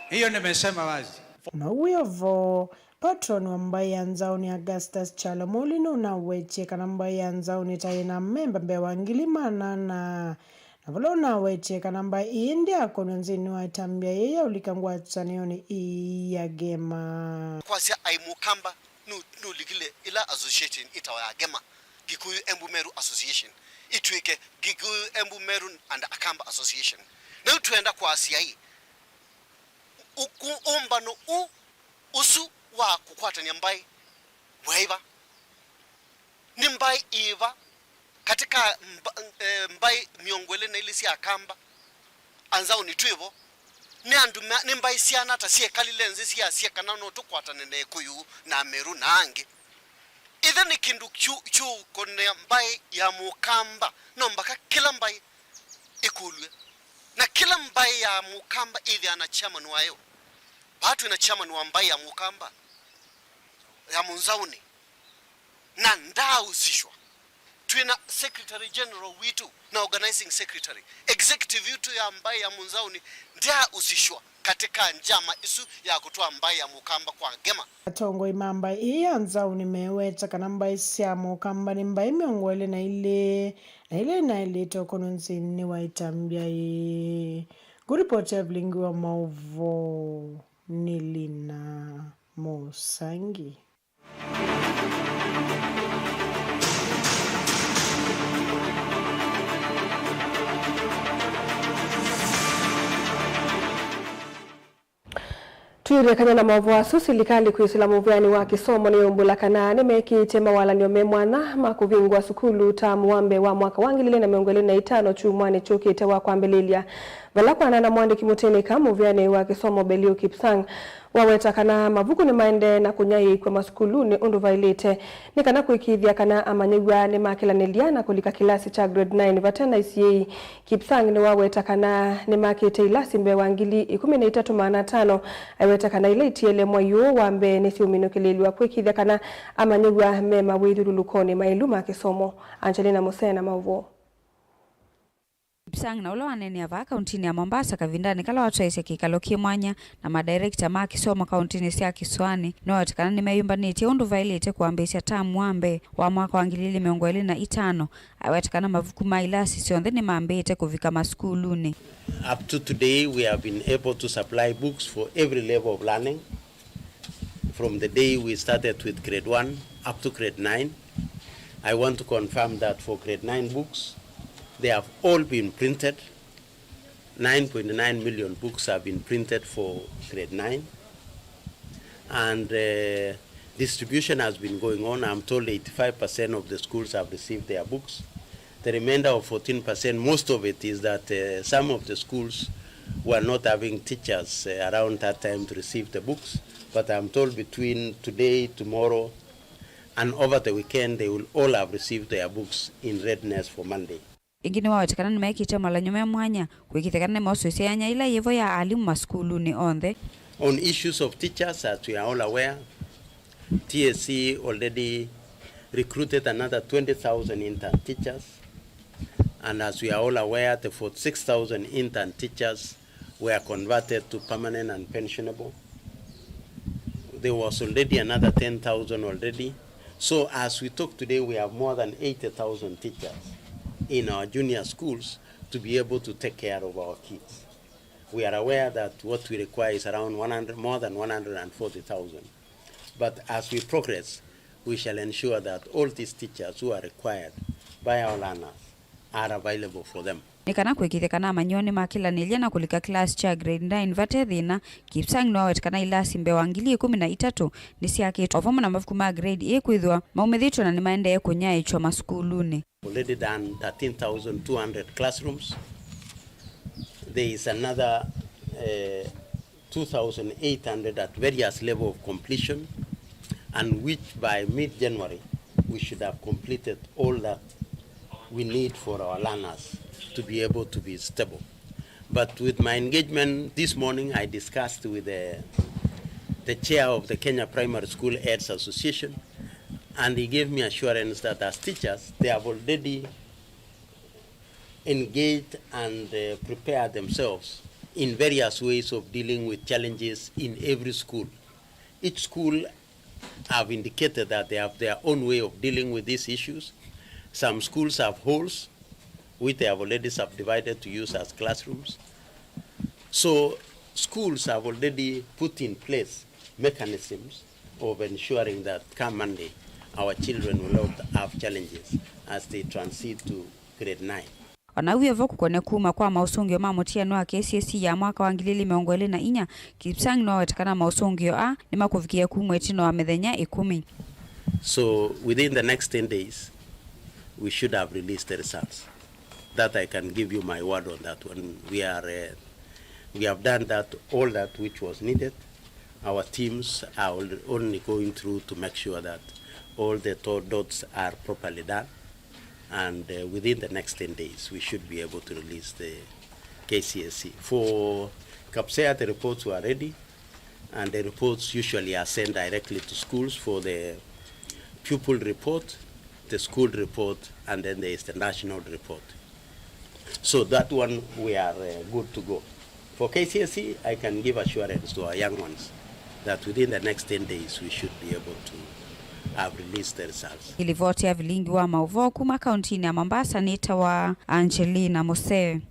Hiyo nimesema wazi. Na ũu wĩ o vo, patron wa mbaĩ ya Nzaũnĩ Augustus Kyalo Mũli nũnawetie kana mbaĩ ya Nzaũnĩ ta yĩ na amemba mbee wa ngili maana ana, na vala ũnawetie kana mbaĩ ĩĩ ndyakonw'a nthĩnĩ wa ĩtambya yĩĩ ya ũlika ngwatanĩonĩ ĩĩ ya Ngema. Kwasya aĩ Mũkamba nũ-, nũlikile ĩla association ĩtawa ya Ngema. Kikuyu Embu Meru Association, ĩtw'ĩke Kikuyu Embu Meru and Akamba Association. Na yu twenda kwasya ĩ, ũku-, ũmbano ũ, ũsu wa kũkwatany'a mbaĩ waĩ va? Nĩ mbaĩ ĩva katĩ ka mba-, eh, mbaĩ mĩongo ĩlĩ na ilĩ sya Akamba, Anzaũnĩ twĩ vo. Nĩ andũ ma-, nĩ mbaĩ syana ata syekalile nzĩ syasya kana no tũkwatane na Ĩkũyũ na Ameru na angĩ? Ĩthe nĩ kĩndũ kyu-, kyũkonea mbaĩ ya Mũkamba, no mbaka kĩla mbaĩ ĩkũlw'e. Na kĩla mbaĩ ya Mũkamba ĩthĩaa na chairman wayo. Vaa twĩ na chairman wa mbaĩ ya Mũkamba, ya Mũnzaũnĩ, na ndaausishwa. Twĩ na Secretary General witũ na Organizing Secretary. Executive yitũ ya mbaĩ ya Mũnzaũni ndyaahusishwa katika njama isu ya kũtwaa mbaĩ ya Mũkamba kwa ngema. Atongoi ma mbaĩ ĩĩ ya Nzaũni meweta kana mbaĩ sya Mũkamba nĩ mbaĩ mĩongo ĩlĩ na ilĩ na ila inaĩlĩte ũkũnũ nthĩnĩ wa ĩtambya ĩĩ. Ngũripoti ya vilingi wa maũvoo nĩ Lina Mũsangi. Twĩlekany'a na maũvoo asu, silikalĩ kwĩsĩla mũvĩanĩ wa kĩsomo nĩyaumbũla kana nĩmekĩĩte mawalany'o me mwanya ma kũvingũa sukulu taamu wa mbee wa mwaka wa ngili ilĩ na mĩongo ĩlĩ na itano kyumwanĩ kyũkĩte wa kwambĩlĩlya, vala kwanana mwandĩki mũtĩnĩka mũvĩanĩ wa kĩsomo Belio Kipsang waweta kana mavuku nĩmaendee na kũnyaĩĩkw'a masukulunĩ ũndũ vaĩlĩte, nĩ kana kũĩkĩĩthya kana amanyĩw'a nĩmakĩlanĩlya na kũlika kĩlasi kya grade nine vate na isyĩĩ. Kipsang nĩwaweta kana nĩmakĩte ilasi mbee wa ngili ikũmi na itatũ maana atano, aiweta kana ila itiele mwai ũũ wa mbee nĩsyũminũkĩlĩlw'a kũĩkĩĩthya kana amanyĩw'a me mawĩthyũlũlũkonĩ maĩlu ma kĩsomo. Angelina Musena, maũvoo. Kipsang na ũla waneenea vaa kauntinĩ ya Mombasa kavindanĩ kala watwaĩĩsye kĩkalo kĩ mwanya na madirekita ma kĩsomo kauntinĩ sya kĩsũanĩ, nĩwaweta kana nĩmeyũmbanĩtye ũndũ vaĩlĩte kwambĩĩsya taamu wa mbee wa mwaka wa ngili ilĩ mĩongo ĩlĩ na itano. Aweta kana mavuku ma ilasi syonthe nĩmambĩĩte kũvika masukulunĩ. Up to today, we have been able to supply books for every level of learning. From the day we started with grade one up to grade nine, I want to confirm that for grade nine books, they have all been printed. Nine point nine million books have been printed for grade nine. And, uh, distribution has been going on. I'm told eighty-five percent of the schools have received their books. The remainder of fourteen percent, most of it is that, uh, some of the schools were not having teachers, uh, around that time to receive the books. But I'm told between today, tomorrow, and over the weekend, they will all have received their books in readiness for Monday. Ĩngĩ nĩwaweta kana nĩmekĩte malany'o me mwanya kũĩkĩĩthya kana nĩmosũĩsya yanya ĩla yĩvo ya alimũ masukulunĩ onthe. On issues of teachers, as we are all aware, T S C already recruited another twenty thousand intern teachers, and as we are all aware, the forty-six thousand intern teachers were converted to permanent and pensionable. There was already another ten thousand already. So as we talk today, we have more than eighty thousand teachers in our junior schools to be able to take care of our kids. We are aware that what we require is around one hundred, more than one hundred and forty thousand. But as we progress, we shall ensure that all these teachers who are required by our learners are available for them. Nĩ kana kũĩkĩĩthya kana amanyĩw'a nĩmakĩlanĩlya na kũlika kĩlasi kya grade nine vate thĩna, Kipsang nĩwaweta kana ilasi mbee wa ngili ikũmi na itatũ nĩsyakĩtwe, o vamwe na mavuku ma grade ĩĩ kwĩthĩwa maumĩthĩtw'e na nĩmaendee kũnyaĩĩkya masukulunĩ. Already done thirteen thousand two hundred classrooms. There is another, uh, two thousand eight hundred at various level of completion, and which by mid-January, we should have completed all that we need for our learners to be able to be stable. But with my engagement this morning, I discussed with the, the chair of the Kenya Primary School Heads Association, and he gave me assurance that as teachers, they have already engaged and, uh, prepared themselves in various ways of dealing with challenges in every school. Each school have indicated that they have their own way of dealing with these issues. Some schools have halls, which they have already subdivided to use as classrooms. So schools have already put in place mechanisms of ensuring that come Monday, our children will not have challenges as they transit to grade nine. O na wĩ o vo kũkonĩa kuma kwa maũsũngĩo ma mũtianĩo wa K C S E ya mwaka wa ngili ilĩ mĩongo ĩlĩ na inya, Kipsang nĩwaweta kana maũsũngĩo aa nĩmakũvikĩa kumw'a ĩtina wa mĩthenya ĩkũmi. So within the next ten days, we should have released the results. That I can give you my word on that one. We are, uh, we have done that, all that which was needed. Our teams are al-, only going through to make sure that all the to-, dots are properly done. And, uh, within the next ten days, we should be able to release the K C S E. For Kapsea, the reports were ready, and the reports usually are sent directly to schools for the pupil report. The school report, and then there is the national report. So that one we are, uh, good to go. For K C S E, I can give assurance to our young ones that within the next ten days we should be able to have released the results. Ĩlivoti ya vilingi wa maũvoo kuma kauntinĩ ya Mombasa nĩtawa Angelina Musee.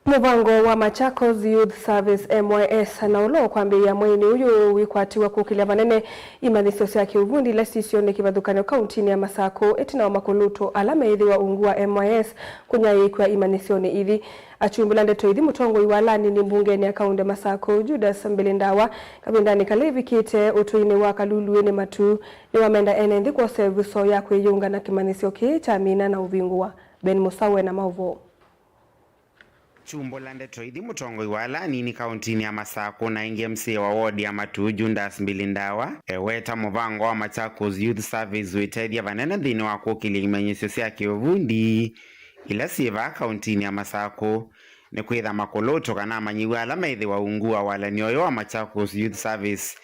Mũvango wa Machakos Youth Service, M Y S, na ũla ũkwambĩĩa mweinĩ ũyũ wĩkwatiwa kũkĩlya vanene imanyĩsyo sya kĩũvundi ila sisyo nĩ kĩvathũkany'o kauntinĩ ya Masakũ, ĩtina wa makolũto ala meĩthĩwa ungu wa M Y S kũnyaĩĩkw'a imanyĩsyonĩ ithi. Akyumbũla ndeto ithi mũtongoi wa ala anini mbungenĩ ya kaunti ya Masakũ, Judas Mbili Ndawa, kavindanĩ kala ĩvikĩte ũtũinĩ wa Kaluluĩnĩ Matuu, nĩwamenda ene nthĩ kwosa ĩvuso ya kwĩyĩunga na kĩmanyĩsyo kĩĩ kyamina na ũvingũa. Ben Mũsawe na maũvoo. Kyumbũla ndeto ithi mũtongoi wa ala anini kauntinĩ ya Masakũ na ĩngĩ M C A wa wodi ya Matuu, Judas Mbili Ndawa, eweta mũvango wa Machakos Youth Service wĩtethya vanene nthĩnĩ wa kũkĩlya imanyĩsyo sya kĩũvundi ila syĩ vaa kauntinĩ ya Masakũ, nĩ kwĩtha makolũto kana amanyĩw'a ala methĩwa ungu wa walany'o ũyũ wa Machakos Youth Service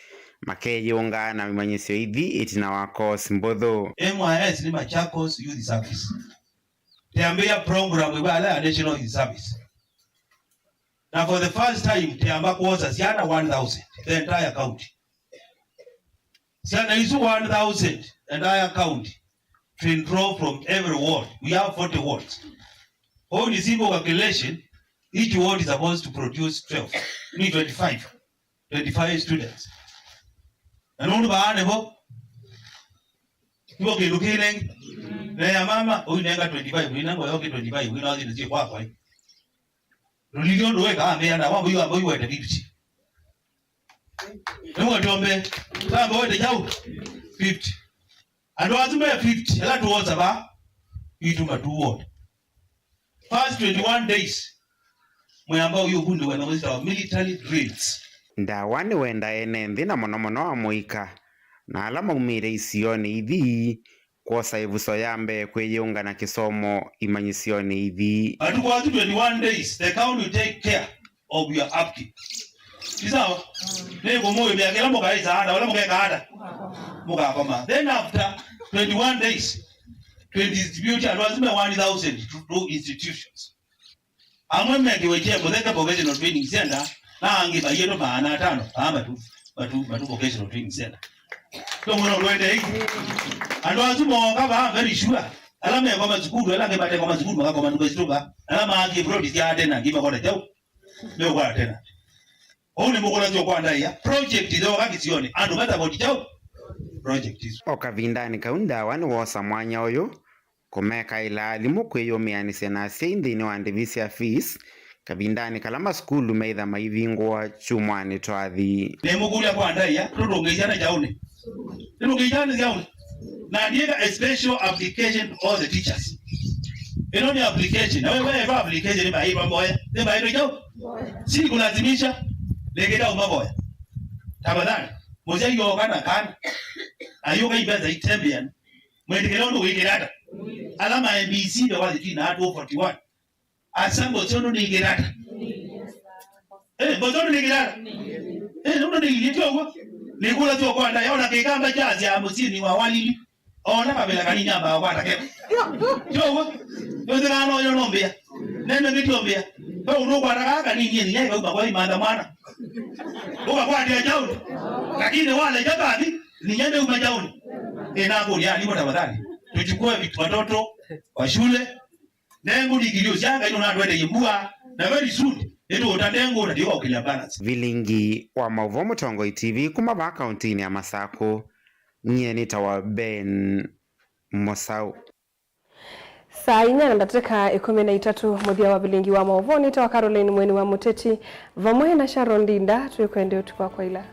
makeyĩũnga na imanyĩsyo ithi ĩtina wa course mbũthũ. M Y S nĩ Machakos Youth Service. Tĩambĩĩa program ĩvala ya National Youth Service. Na for the first time, tĩamba kwosa syana one thousand, the entire county. Syana isu one thousand, entire county, to enroll from every ward. We have forty wards. Kwa hiyo, ni simple calculation, each ward is supposed to produce twelve, ni twenty-five, twenty-five students. Na nũndũ vaa nĩvo, nĩvo kĩndũ kĩnengi. Neya mama, ũinenga twenty-five, ũinenga yoke twenty-five, ũina thĩnĩ syĩ kwakwa. Ndũlili ũndũ wĩka ambĩa na wambo yu ambo yu wete fifty. Nĩguo tiombe, tambe wete jau fifty. Andũ asu me fifty, ala tũwosa vaa, ituma two ward. First twenty-one days, mwĩamba ũyũ ũvundĩwe na wĩtawa military drills. Ndawa nĩwenda ene nthĩ na mũno mũno amũika na ala maumĩte isionĩ ithi kwosa ĩvuso ya mbee kwĩyĩũnga na kĩsomo imanyĩsyonĩ ithi. Matukũ asu twenty-one days, the county will take care of your upkeep. Ni sawa? Nĩkũmũĩvĩa kĩla mũkaĩsa ata, ũla mũkeka ata? Mũkakoma. Then after twenty-one days, twenty distribute andũ asu me one thousand to, to institutions. Amwe mekĩwe Kyee Mũtheke Vocational Training Center, na angĩ maiyĩtwe maana atano, aa matu, matu, matu Vocational Training Center. Tũmwĩna ũlwende ĩki. Andũ asu mooka vaa, very sure. Ala mekoma sukulu, ala angĩ matekoma sukulu, makakoma nduka situka. Ala maakie ploti sya tena, angĩ makona chau. Meũkwata tena. Ũu nĩ mũkũlasyo kwa ndaĩa. Project ithooka kĩsionĩ. Andũ matavoti chau. Project isu. O kavindanĩ kau, Ndawa nĩwosa mwanya ũyũ kũmekaĩla alimũ kwĩyũmĩanĩsya na asyai nthĩnĩ wa ndĩvi sya fees kavindanĩ kala masukulu meĩtha maivingũwa kyumwanĩ twathi. Nĩmũkũlya kwa ndaĩa, tũtũngĩĩsya na kyaũnĩ? Nĩtũngĩĩsya na kyaũnĩ? Na ndiĩka a special application to all the teachers. Ĩno nĩ application. Na wewe, wewe application nĩ maitwa mboya. Nĩ maitwa kyaũ? Si kulazimisha. Nĩkĩta ũmavoya. Tafadhali, mũsyai yoka na kana. Ayũka imbesa itembean. Mwĩtĩkĩle ũndũ wĩkĩte ata? Ala ma M B C ndio wathi twina atu forty-one. Asa mbosi ũndũ nĩkĩte ata? Eh, mbosi ũndũ nĩkĩte ata? Eh, ũndũ nĩkĩte ũguo. Nĩkũla tu kwa ndaya, ona kĩkamba kya asya mũsyĩnĩ wa walili. Ona kavĩla kanini ambaga kwata keko. Ti ũguo? Nĩwĩthĩkaa no yo nombĩa. Nene nĩtiombĩa. Ve ũndũ ũkwata kaa kanini, nginya ikauma kwa imantha mwana. Ũkakwatia kyaũnĩ. Lakini wale jabani, nginya nĩuma kyaũnĩ. Ĩnakũlya alimũ tafadhali. Tuchukue vit-, watoto wa shule. Nengũ nĩ ngili ũsyanga ino natwendeye mbua, na very soon, nĩtũũta nengũ na ndiũka kũkĩlya balance. Vilingi wa maũvoo Mũtongoi T V kuma vaa kauntinĩ ya Masakũ, nyie nĩtawa Ben Mũsaũ. Saa inya na ndatĩka ĩkũmi na itatũ, mũthya wa vilingi wa maũvoo nĩtawa Caroline Mweni wa Mũteti, vamwe na Sharon Ndinda, twĩkwende ũtukũ wa kwaila.